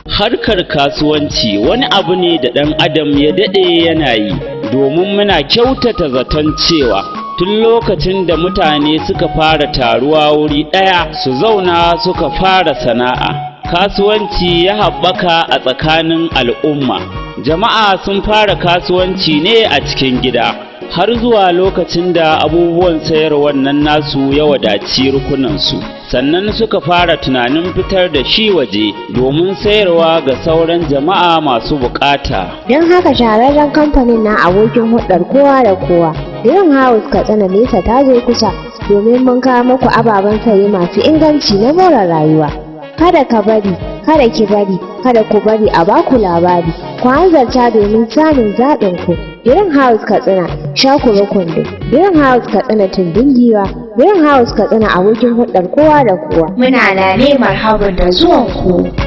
Harkar kasuwanci wani abu ne da ɗan adam ya daɗe yana yi, domin muna kyautata zaton cewa tun lokacin da mutane suka fara taruwa wuri ɗaya su zauna suka fara sana'a, kasuwanci ya haɓaka a tsakanin al'umma. Jama'a sun fara kasuwanci ne a cikin gida har zuwa lokacin da abubuwan sayarwar nan nasu ya wadaci rukunansu, sannan suka fara tunanin fitar da shi waje domin sayarwa ga sauran jama'a masu bukata. Don haka shahararren kamfanin na abokin hulɗar kowa da kowa, Green House Katsina, nesa ta zo kusa, domin mun kawo muku ababen saye masu inganci na more rayuwa. Kada ka bari, kada ki bari, kada ku bari a baku labari. Ku hanzarta domin samun zaɓin ku. Green House Katsina, Shakuru Kundo. Green House Katsina, Tumbin Giwa. Green House Katsina, abokin hulɗar kowa da kowa. Muna lale marhaban da zuwan ku.